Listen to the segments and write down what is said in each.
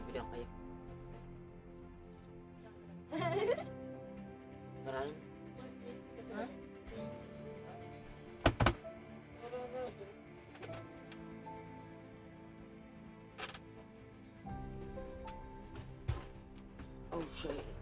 Билэн хайа. Каран. Oh shit.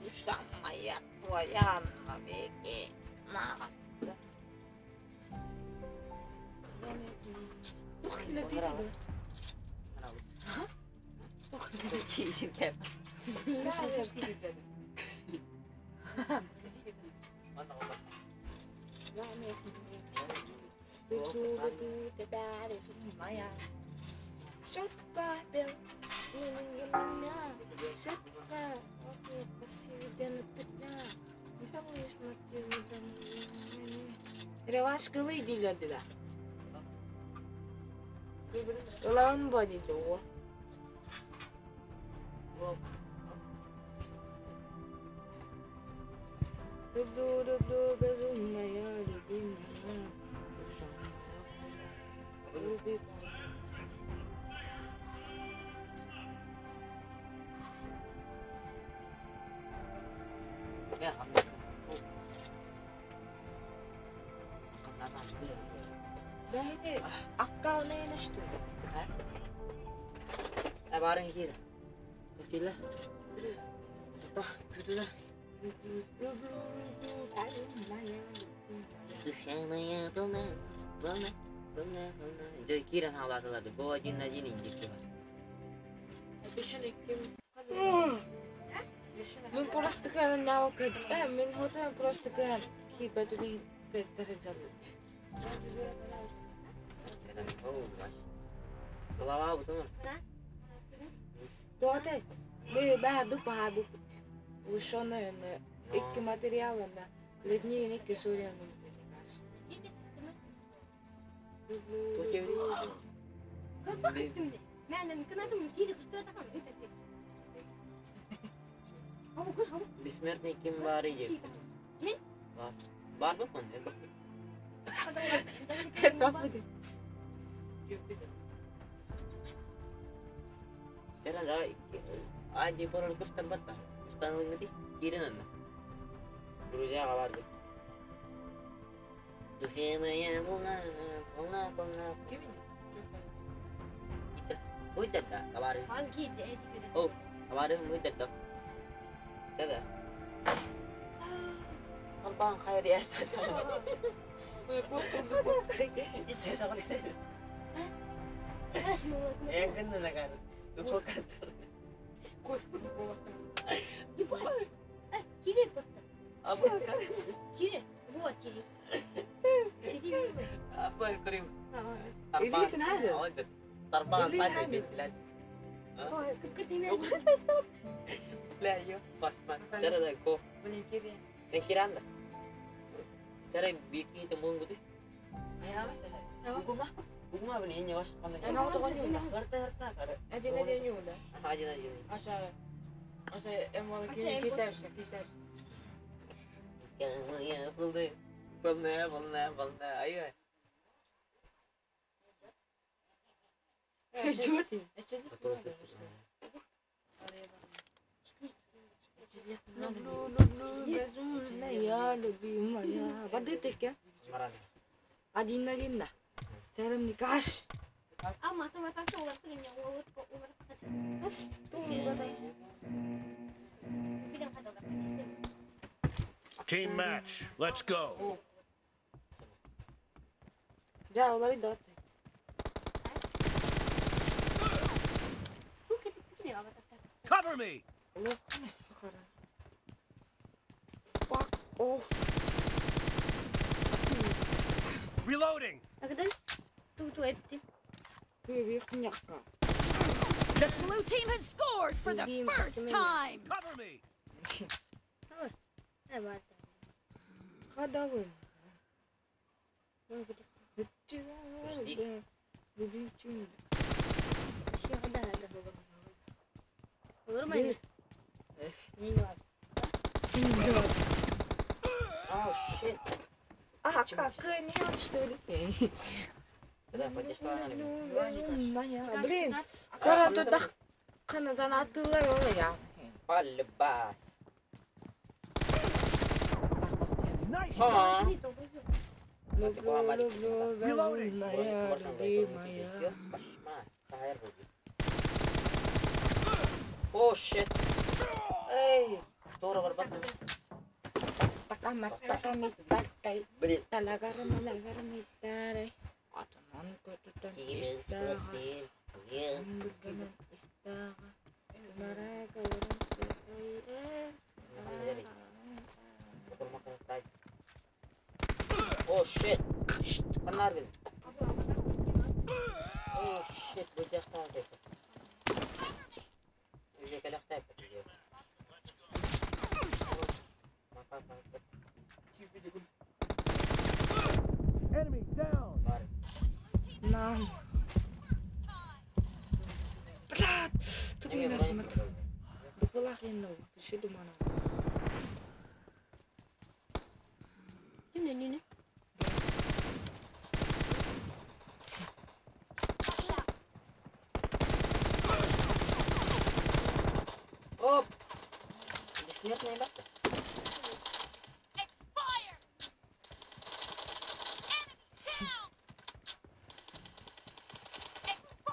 Душа моя твоя навеки. На. Ревашкалы дилердилер. Ылаын бо диде о. Люблю, люблю, безумная, любимая. Душа моя, любимая. Душа моя полна, полна, полна, полна. Дьэ киирэн хаалаатылар го один один индик Мин просто кыанан навык мин хотон просто кыан киирбэтүнэн кыаттар сылдьабыт. Голова бутун. Туоте би баа дупаха бупут. Ушона икки материал онна ледни икки сурьян. Бессмертный ким баарый диэбит. Баар баппын, элбэхпит. Элбэхпит. А дии порон кустарбат да. Кустанылыҥҥыты киирэн анна. Друзьяға бар бит. Душе моя волна, волна, волна. Уйдатта, табары. О, табары уйдатта. Sada. Tampang kaya Люблю, люблю, безумная, любимая. Воды таки. Один-один, да. Царем не каш. Team match. Let's go. Cover me. Fuck off. Reloading. The blue team has scored for the first time. Cover me. Oh shit. А как не что ли? Блин, кара канадан атылар я. Палбас. Люблю, безумная, любимая. Oh shit. Эй, здорово, ребята. Oh shit. Канар бин. Oh shit, бу жактан деп. Уже келектай. Enemy down. Нам. Блядь, тупый нас там. Буквалах я Пиши думана. Оп! Бессмертные ребята.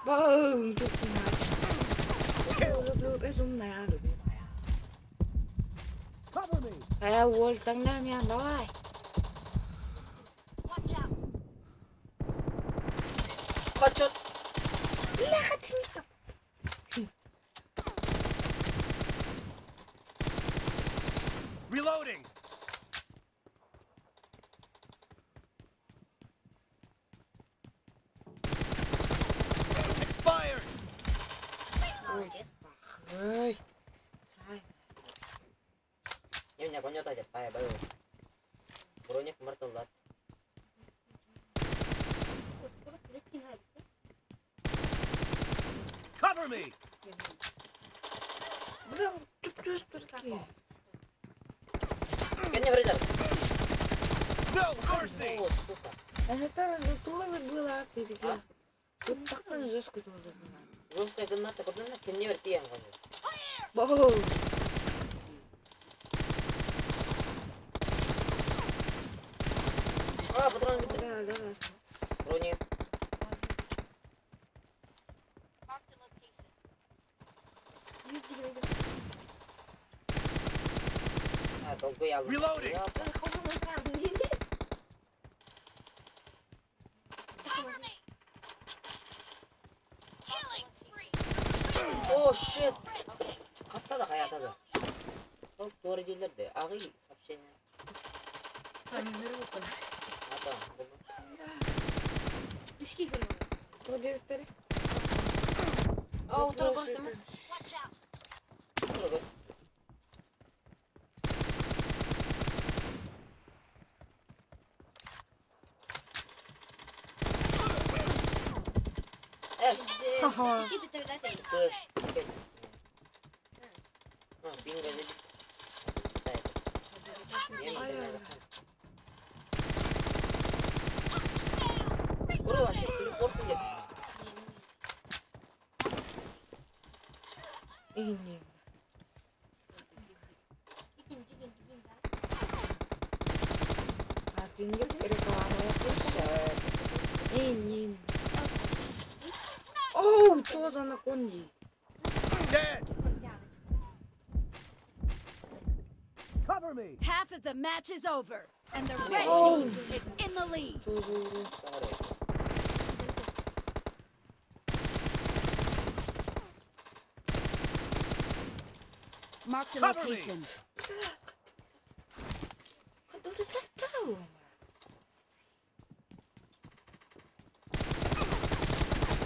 Бум, тупый. Люблю, безумная, любимая. А уол таңнан давай. Качет. Бляха, ты не кап. Reloading. Expired. Ой, сай. Не, коня тадер, пая, баю. Броник марталат. Cover me! Бля, чуп-чуп турки. Кенни вырезал. No mercy! О, сука. Это тула была, ты где? Тут так жестко тула была. Жесткая граната, куда на кенни вертиен Боу! А, патрон Да, да, да. Брони. А, долго я. Reloading. О, shit. Хатта да хаята да. Ол туары делерде. Ағи сообщение. Ата, булду. Үшке кіріп. Туа А, утыра көрсөмө. Утыра көр. Э, Ха-ха. Iki тетелер. Кыш. А, бинго дебис. Көрө вообще телепорт деп. Инин. А тингер реклама Инин. Оу, что за анаконди? Dead! Cover me! Half of the match is over, and the red Oh. team is in the lead. Что за урод? Marked a Cover me. location.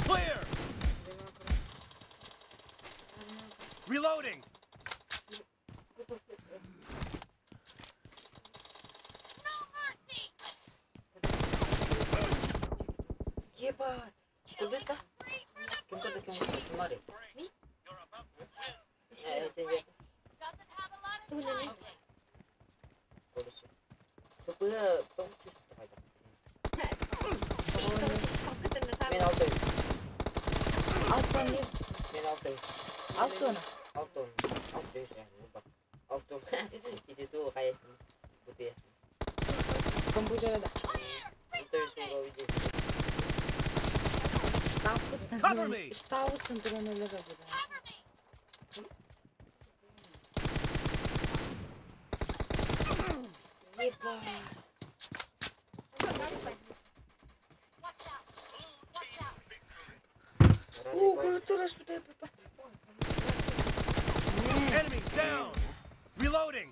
Clear! Reloading! Ебать. Куда это? Ким куда ким куда ким мари? Э, это я. Короче. Тупые, тоғыз қайда. Мен 600. Алтон не? Мен 600. Алтон. Алты он. 600 яғни, бар. Алты он. Кетету қаясың. Бутуясың. Компьютерда. 600 мыңға үйде. Cover me. Штабыттан туран эле да. Ебать. О, клавиатура что-то попад. Enemy down! Reloading!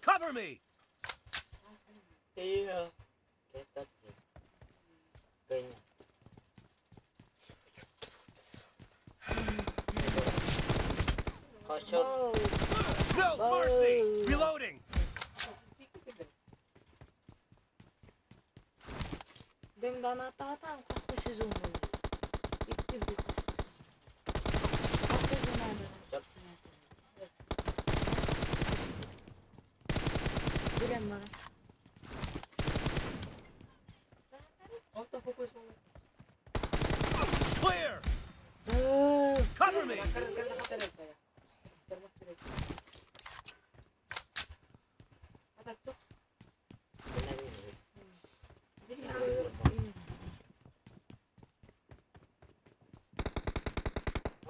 Cover me! Iya. Ketat. Kayaknya. Kaçak. No mercy! Reloading! Dem дана таатан хаста сезон болды. Икки би хаста сезон. Хас сезон ады. Билем бана. Clear! Cover me!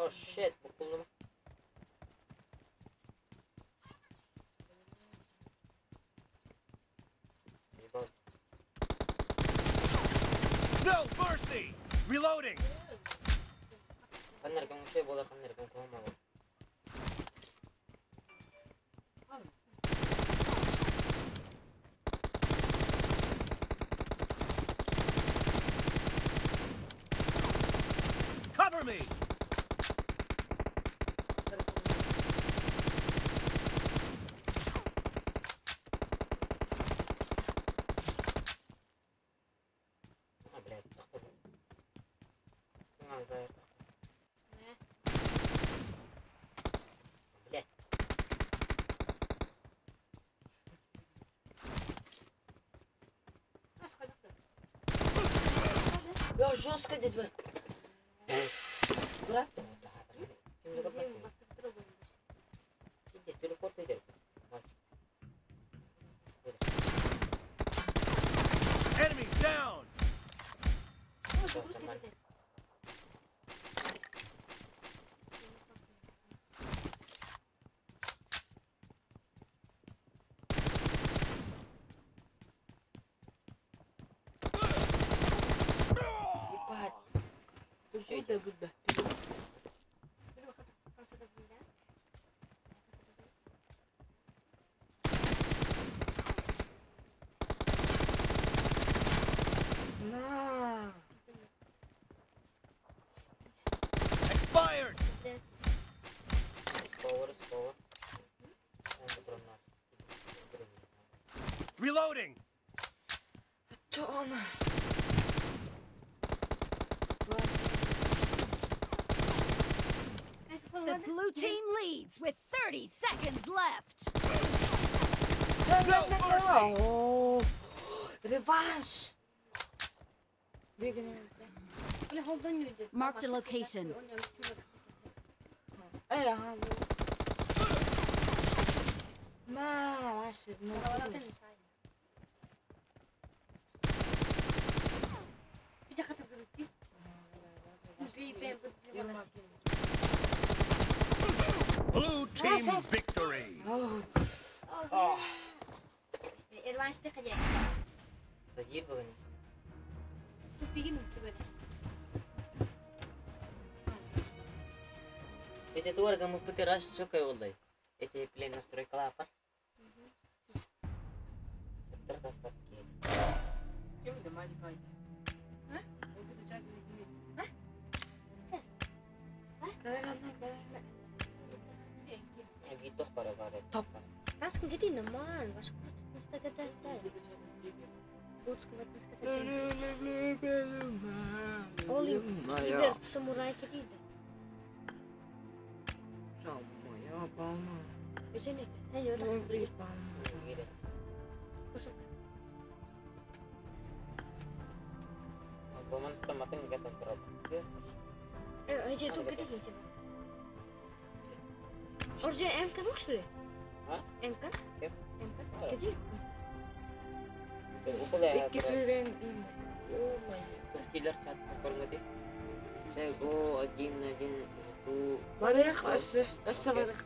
Oh shit, bukulum. Ебать. No mercy! Reloading! Каннер кем şey болар, каннер кем кома бол. Cover me! Блять. Я жестко дед. Брат, здесь телепорт идет. Мальчик. Enemy down. На. Expired. Сповер. Reloading. Чё он? The blue team leads with 30 seconds left. No mercy. Реванш. Marked a location. ما Blue team victory. Oh. Эти туарга мы пытыраш чокай олдай. Эти плен настройкалар бар. Эттер достатки. Топ. Самурай кедида. بريخ أسه أسه بريخ.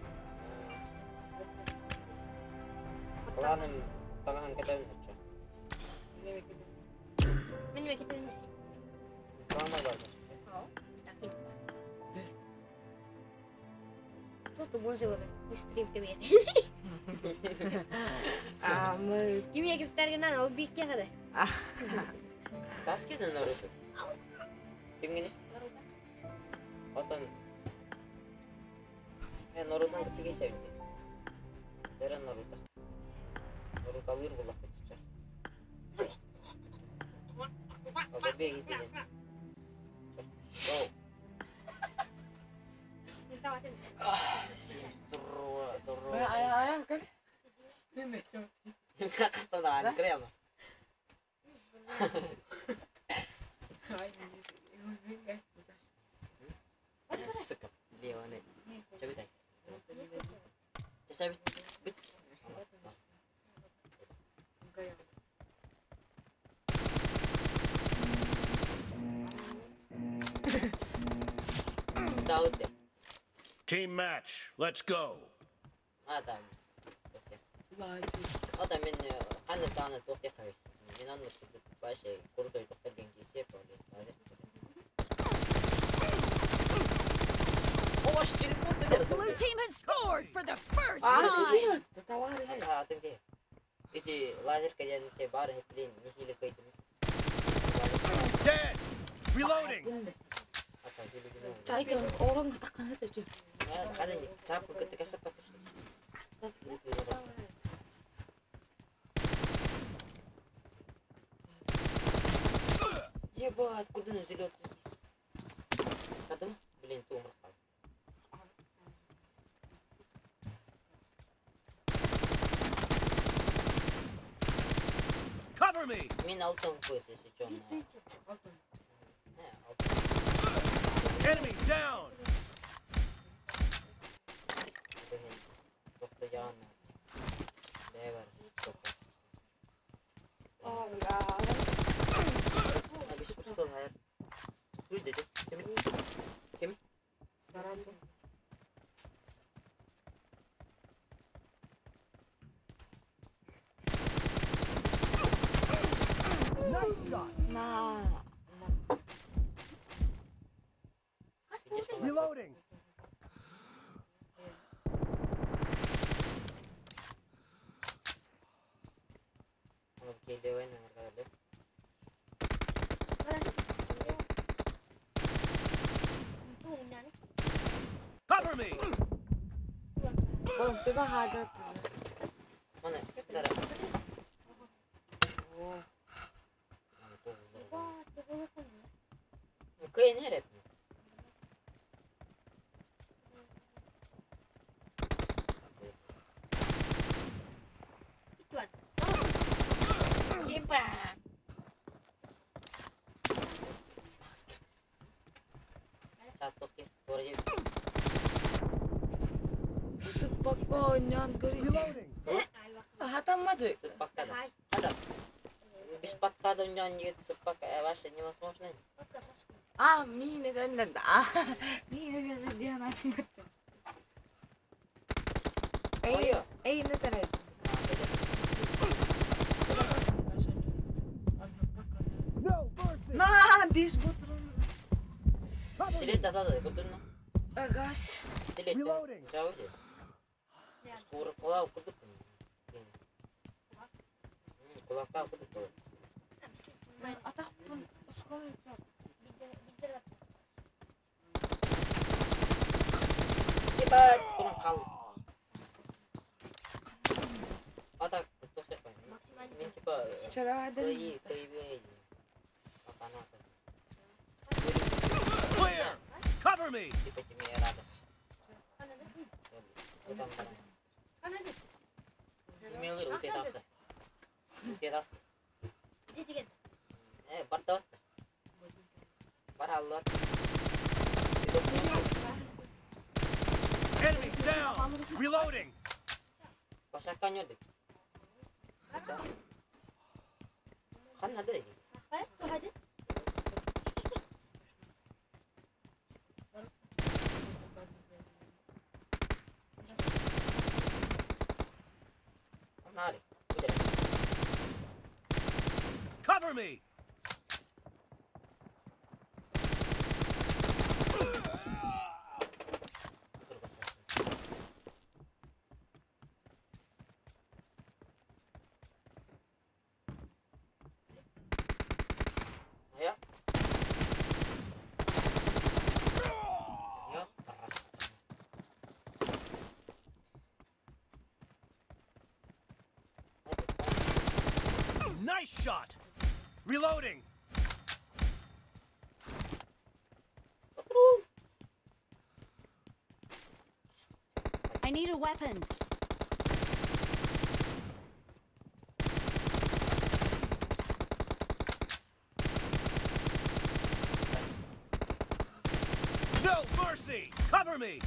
Team match. Let's go. The blue team has scored for the first time. Dead. Reloading. Ебать, куда он залёт? Блин, ты умрал. Cover me! Мин алтын фыс, если чё. Enemy down! На. Reloading! Cover me! Невозможно. А, мин да. Мин Диана Эй, эй, не теряй. На, без бутрон. Силет да да, кудуна. Агас. Силет. Жауди. Скоро кола кудук. Кулакта кудук. Атак пун Ебать, туран кал. Атак Мен типа Чарады. Clear! Cover me! Типа тебе радость. Милыр утетасы. Утетасы. Бар Бар аллар. Enemy down! Reloading! Башакка нөдүк. Хан надо Cover me! Nice shot! Reloading! I need a weapon. No mercy! Cover me!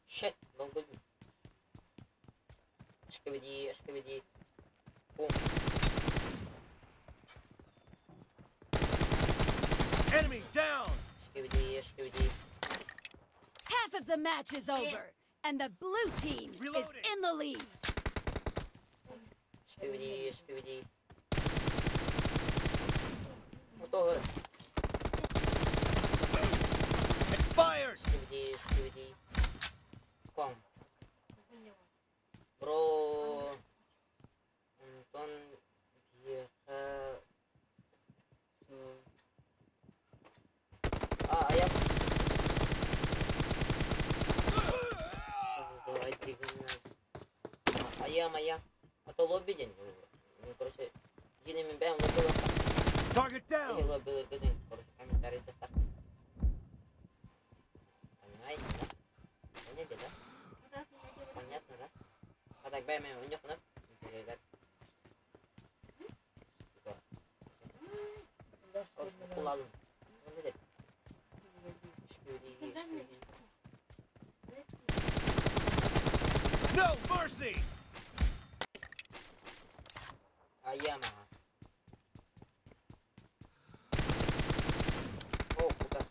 Shit, no good. Skibidi, skibidi. Boom. Enemy down! Skibidi, skibidi. Half of the match is over, and the blue team Reloading. is in the lead. Skibidi, skibidi. Motor. Expired! Skibidi, skibidi. Kwang. Bro. Антон биэхэ А, я... Ая, моя. А то лобби день. Ну, короче, дина мен бэм лобби Target down! Лобби лобби короче, комментарий так. Так бэйэм мунньахпына интерьергар. Kullandım. Nedir? No mercy! Ayama. Oh, bukan.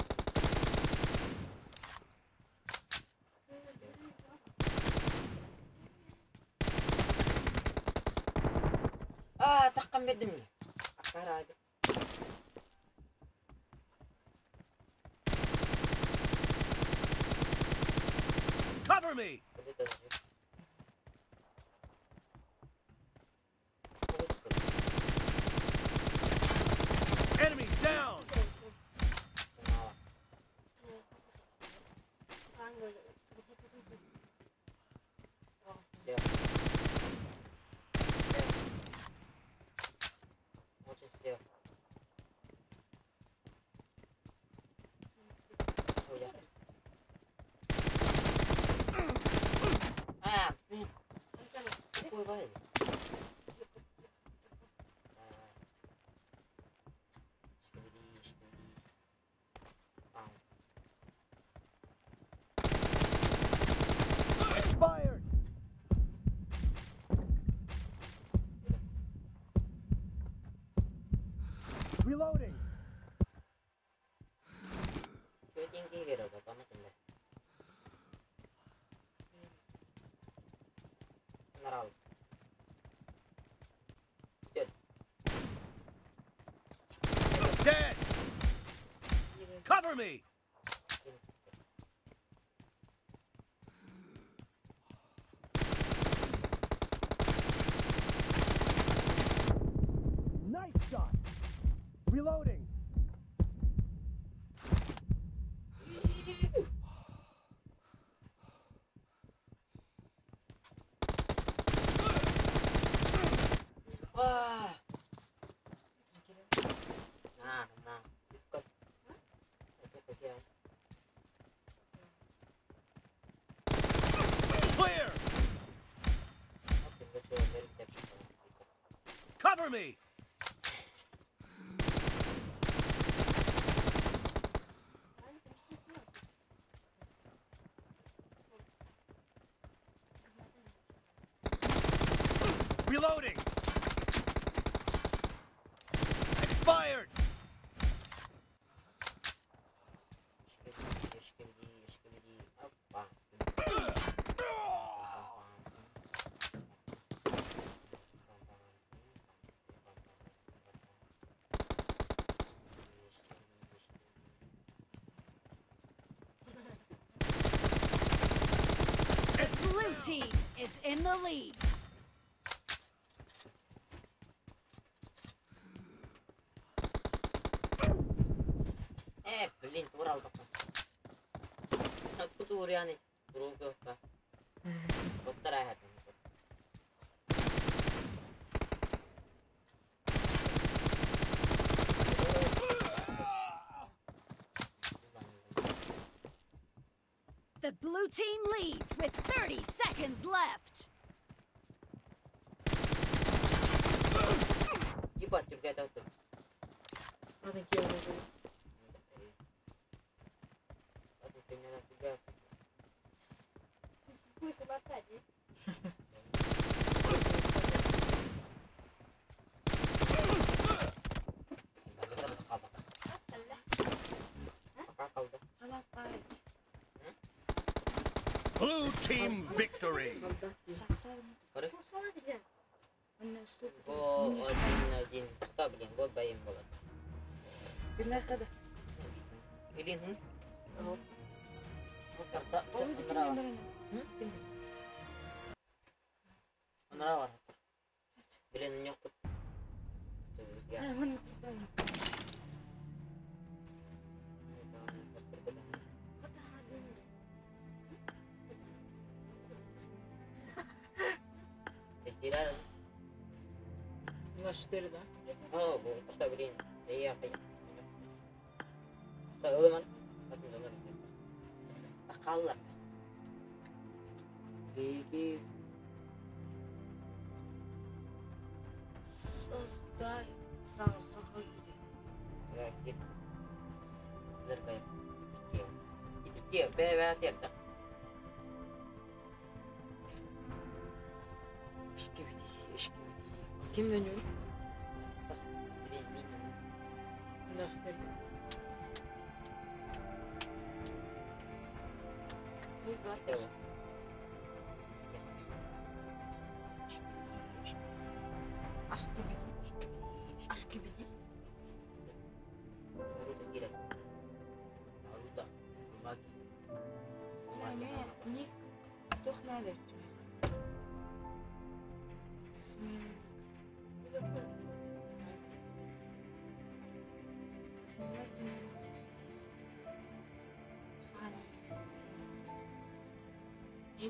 Ah, takkan бердим мне. Аккарады. Cover me! Enemy down! Очень слева. Ой, я. А, блин. Какой бай? Шкибиди, шкибиди. А, Expired! Reloading! Шөтенге керек, атамы Нрал. Дед. Dead! Cover me! Nice shot! Reloading! Wah. Nah, nah. Ikut. Itu pikiran. Clear! Oke, gue coba dari tiap Cover me! Reloading! Expired! Шкибиди, шкибиди, шкибиди. Опа. The blue team is in the lead. Блин, турал пока. Откуда уряны? Туруга. Повторяй. The blue team leads with 30 seconds left. Ебать, другая тут. I think you're Аркадий. Blue team victory! Го один один. Кто, блин, го боим было. Илин, хм? Нравится. Блин, у него тут. На 4, да? О, блин. Я Бегис. Бээ тиэрдэ. Ишкибити. Ким dönüyor? Мин. Nasıl? Бу. Aşkı bidi. Aşkı bidi. Naruto киирэр. Наруто. Маги. Ник туох надо Смена.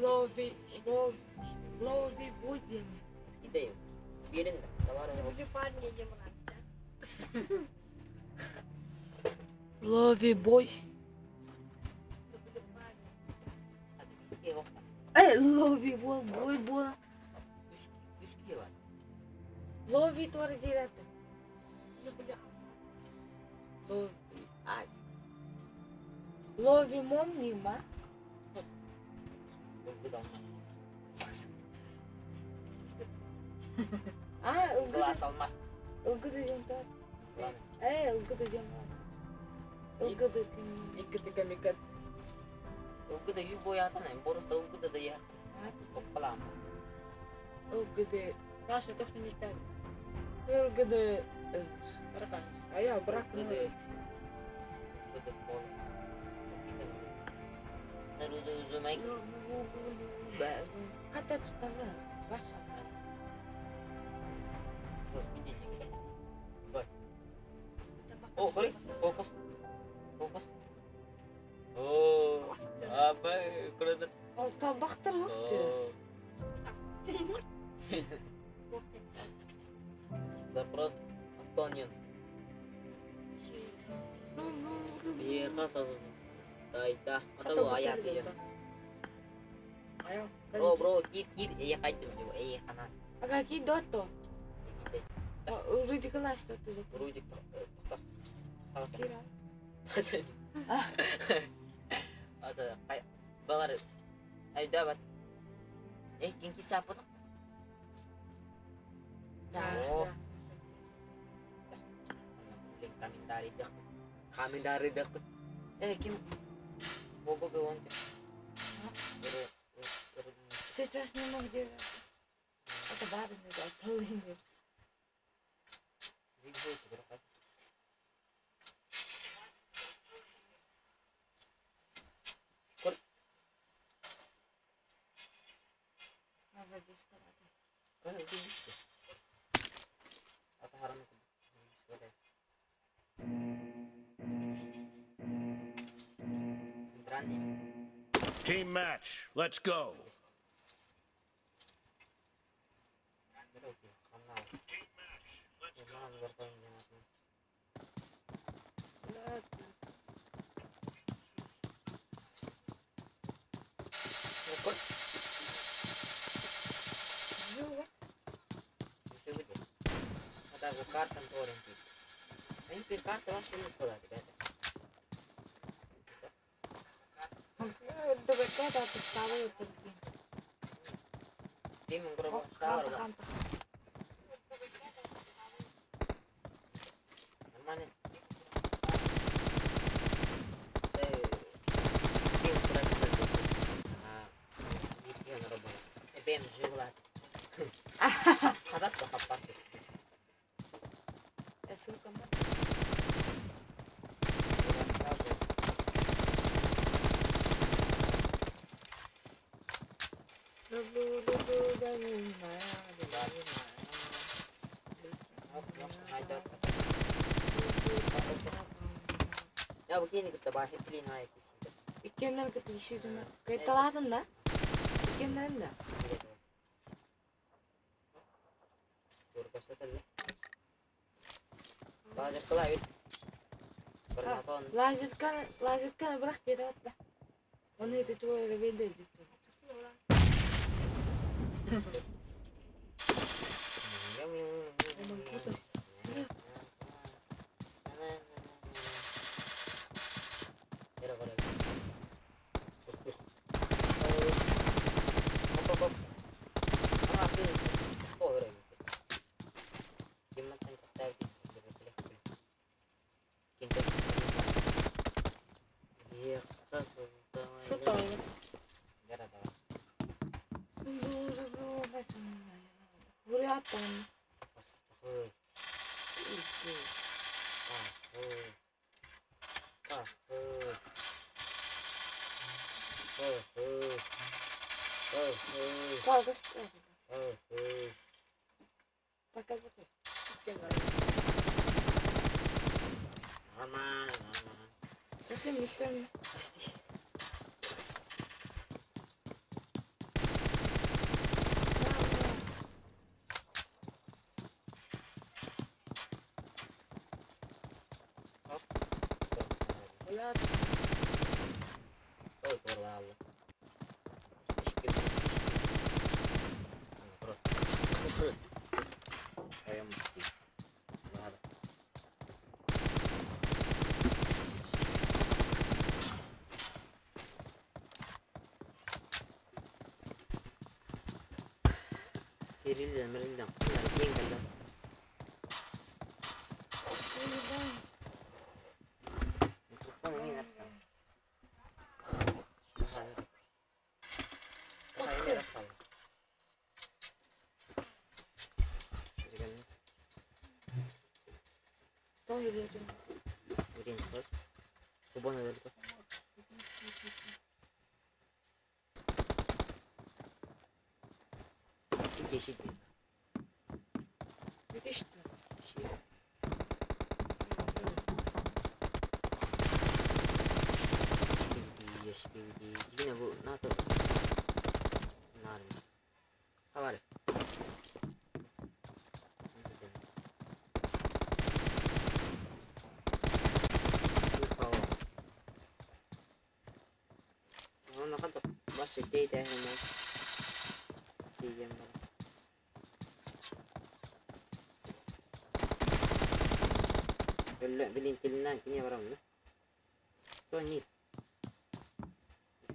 Лови, лови, лови будем. Идею. Берин да. Давай. Люблю парня демона. Лови бой. Люблю парня. Лови бой, бой, бой. Үс бар. Лови туары диэбэппин. Люблю. Лови. Аз. Лови мом нима. Ылгыд алмас. А, ылгыды. Глаз алмас. Ылгыды диэн туар. Ладно. Ылгыды диэн бар. Ылгыды ким. Икки камикадзе. Ылгыды любой атынан. Просто ылгыды да я. Топкалам. Ылгыды. Маша, точно не пять. Ылгыды. Барабанчик. А я брак. Ылгыды. Ылгыды кол. Наруто Узумаки. Хатта туттарда. Баш Господи, Давай. О, көрей. Фокус. Фокус. О, абай, көрөдөр. Ол табақтар уқты. Запрос отклонен. Беха Дайда. Ата аяр дия. А. Бро, бро, кир, кир, эй кайдым деп, эй хана. А какие дото? Рудик нас тут уже. Рудик тохто. Тагаса. Кира. Тагаса. Ата кай балар айда бат. Эй, кинки сапыдык. Да. О. Комментарий дак. Комментарий дак. Э, ким? Бобо гонте. Сейчас не могу делать. Это барин, это толины. Назад здесь Team match. Let's go. Team match. Let's go. Нормально. Steam Бэм живлат. Хадат хаппат. Ссылка Я бу кини кытта баһы плин ай кисинде. Иккеннен кытта иши дүмә. Кайталатын да? Иккеннен да. Лазер клавит. Барматон. Лазерканы, лазерканы бирок деді атта. Оны это чугай бенде деп. Нормально, нормально. Зачем местами? Прости. Ой, порвало. Мирилден, кең кэллэ. Микрофон эмиэ арахсан. Эмиэ арахсан. То или один. Урин вот. Кубон өлөрдө. Десять. 2000. Дигине бу НАТО. Нармыш. Хабар. Бас дейт эхэм. Сиген бар. Бөллө билин тилинен кине барам да. То нет.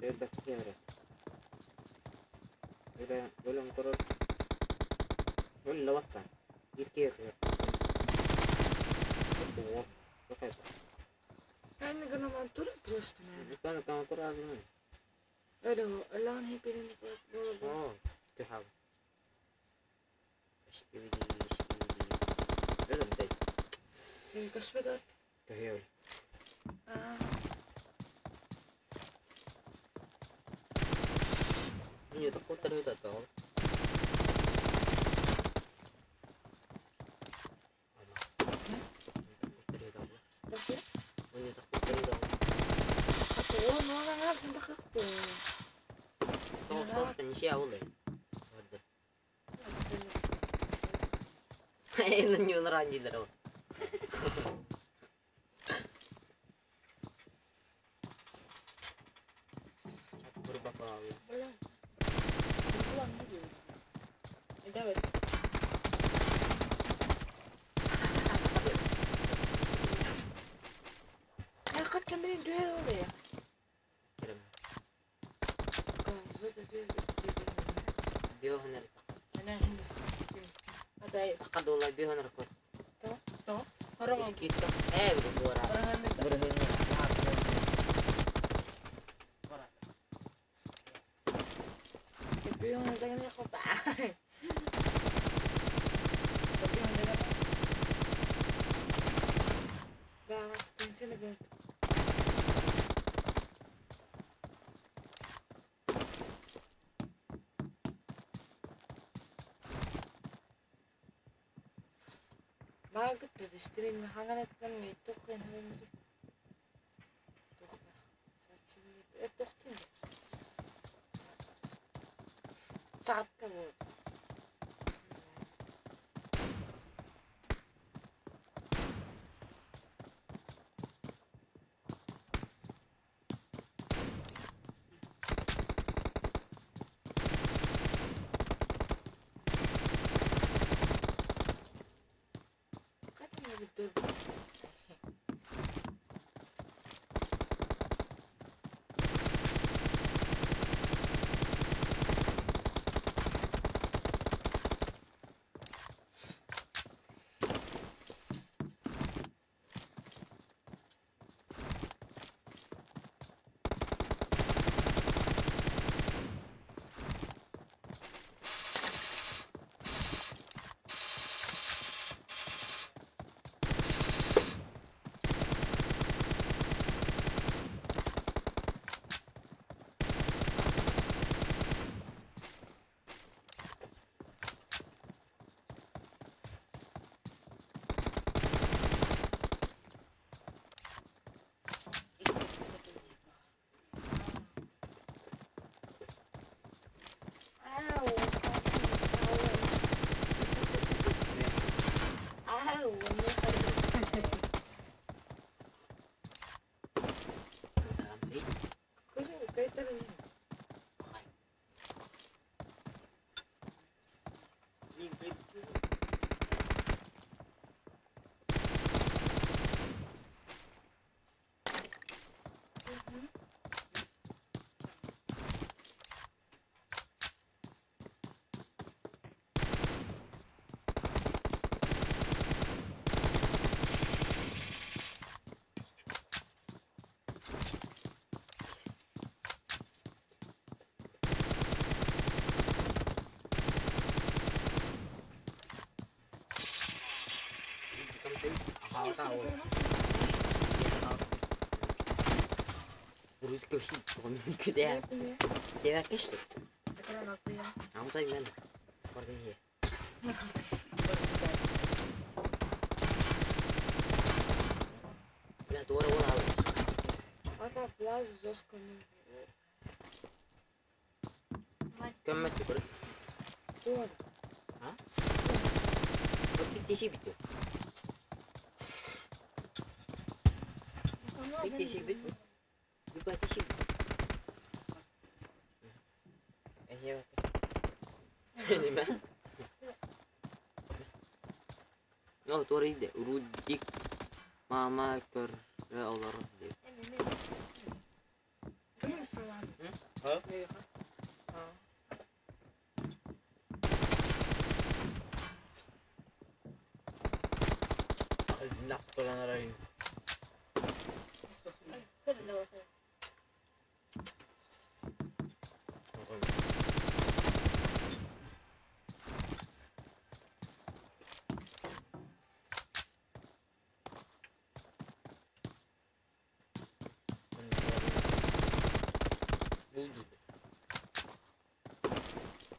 Бөбөккө барам. Бөлө бөлөм корор. Бөлө ваттан. Ирке yok. О, какая. Кайны гана мантур просто man. Кана кана кора азын. Алло, Аллах не перен было. О, ты хав. Шкивиди, шкивиди. Бөлөм дай. Кашпедот. Кахел. А, Не, такой тарыда тал. Такси? Тоғыз О, ну ана гында хакпы. Тоғыз неше ауыл Енді не нрандилер ол. Бля. Давай. Я хочу блин дуэр олы. Биохонер. Ана хинда. Адай. Фақат олай биохонер көр. То. Хорон. Скидка. Э, бура. Хорон. Биохонер деген хопа. Баа, стенсene гэн. Маргет стрин ханганаттан тухын хэмэр. Тухка. Сообщение тухтын. Чатка вот. Катана битер. Рудик мама көрө олорор диэн.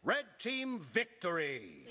Red team victory!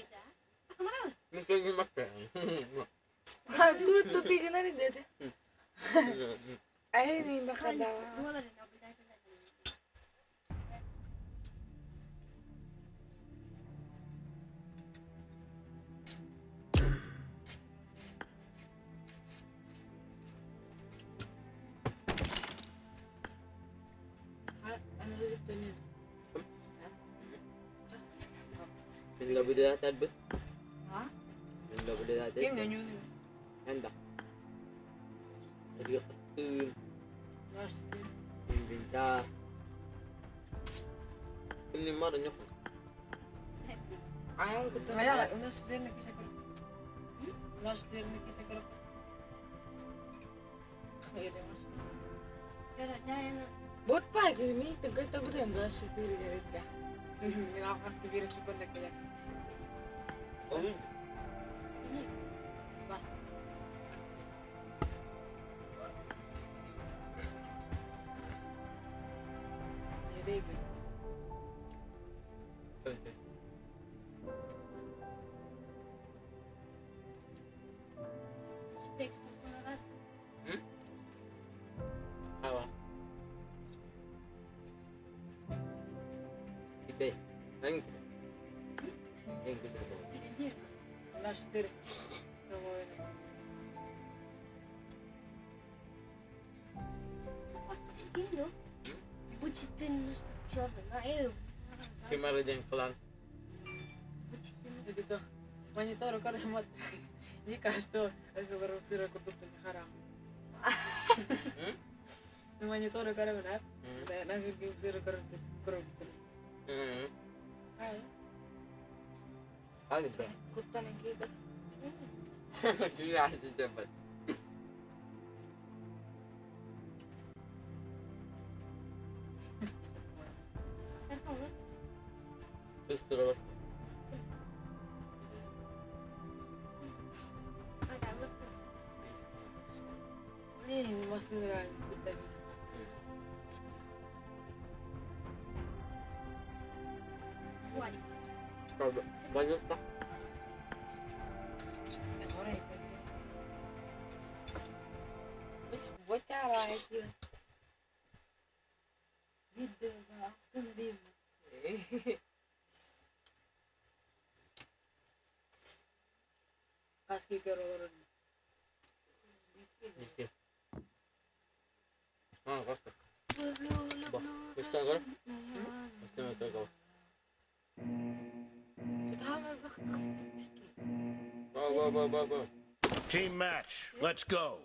Team match, let's go.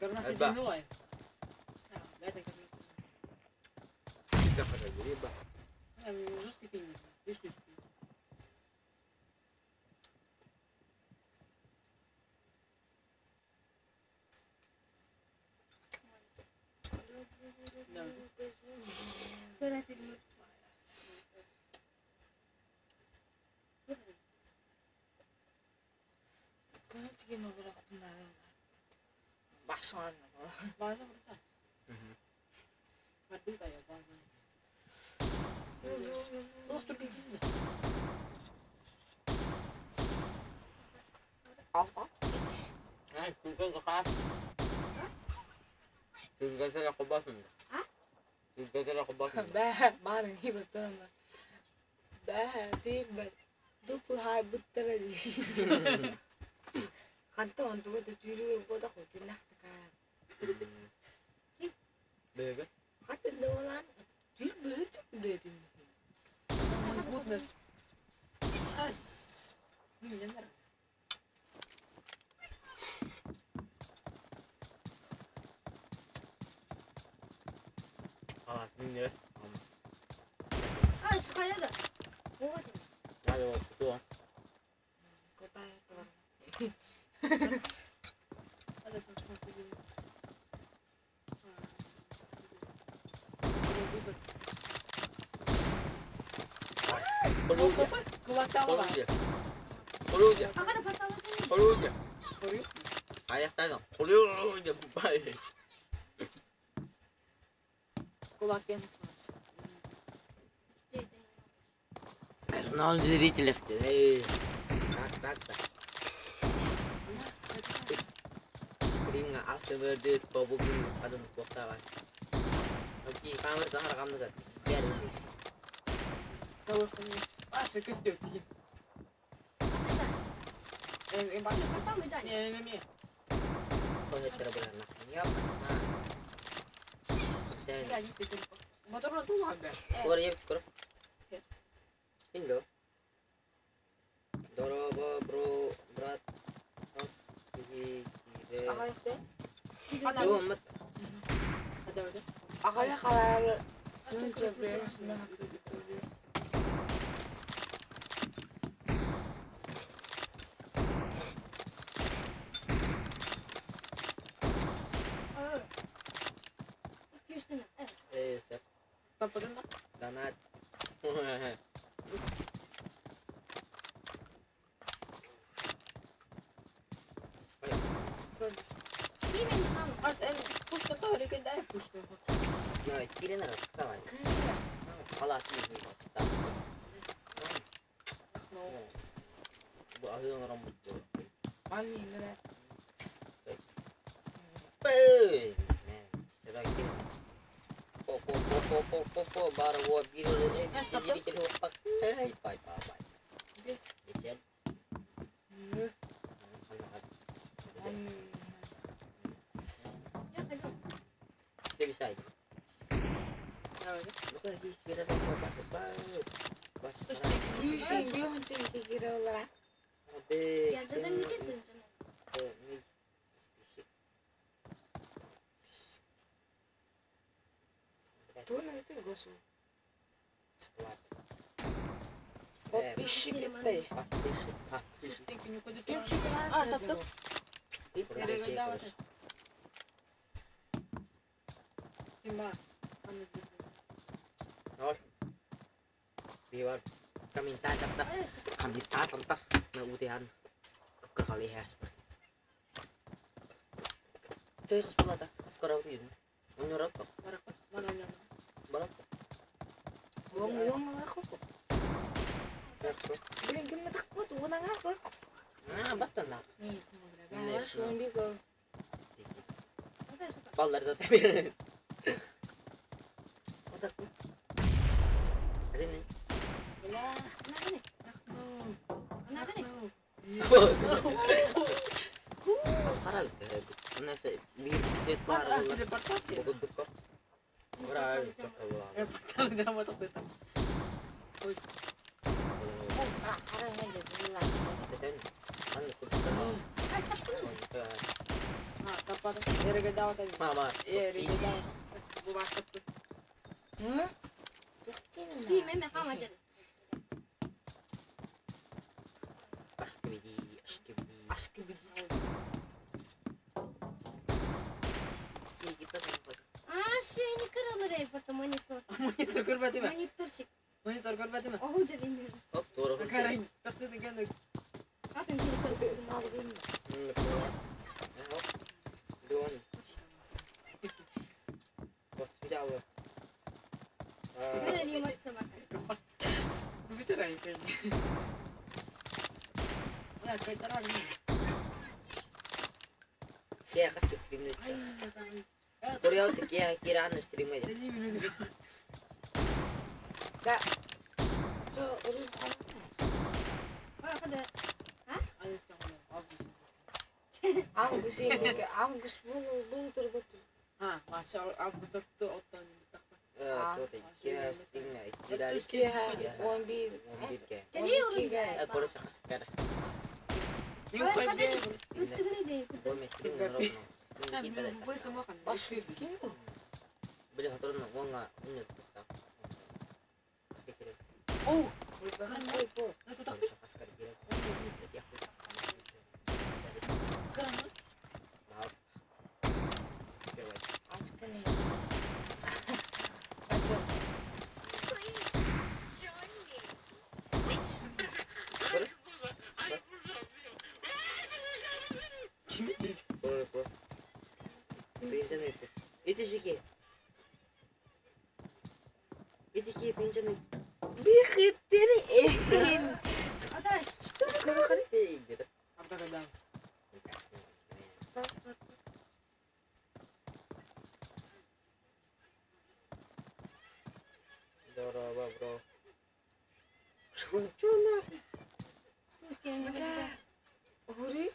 Гранаты диной. Да, это гранаты. Жесткий пинг. Bazen burada. Hadi da ya bazen. Dostur gidin mi? Alfa. Бэгэ. Хатын долан жүр бөрө дэдим. Oh my goodness. Ас. Миллионер. А, минерес. А, сухая Вот. Алло, кто? Куда это? Знал зрителей. Так, так, так. Скринга асыбырды тобугун адын токтабай. Окей, камера камера. Аша көстө тиген. Не. Motorla tuhan be. Tinggal. Dorobo bro brat os kiri kiri. Dua Ada. Агая халар. Донат. Подписчик это. А, таптым. Balları da tabii. Hadi ne? Таппата. Эрегедавата. Мама. Эрегедавата. Бу баахтаппыт. Ким эме хамажа. Ашкибиди, ашкибиди. Ашкибиди. А, шени кырылыр это монитор. Монитор көрбөтүм. Мониторщик. Монитор көрбөтүм. Оһу дедим. Оп, туора. Карай, тахсы деген. Атын кири Август бұл тұрбы. Ha, maşa avgust ortu ottan yumurta. 11. 11 Geliyorum. Oh, Здорово, бро. Чё нахуй? Ури?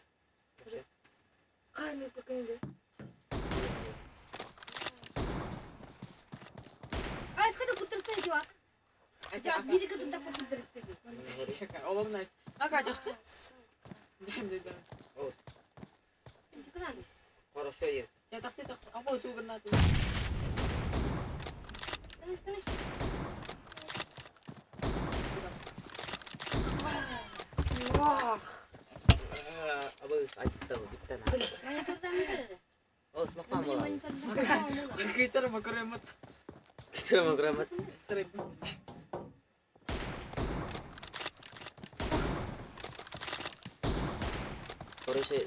Қаны покинді. Ай, сколько кутырты жуас. Жуас, бири кутырты кутырты. Олар найс. Ага, жакшы. Бем деди. Хорошо, я. Я такси такси. Або тугунна. Вах. Абы айтты биттен. Ол смақпан болады. Кайтар макаремат. Кайтар макаремат. Сырай. Короче,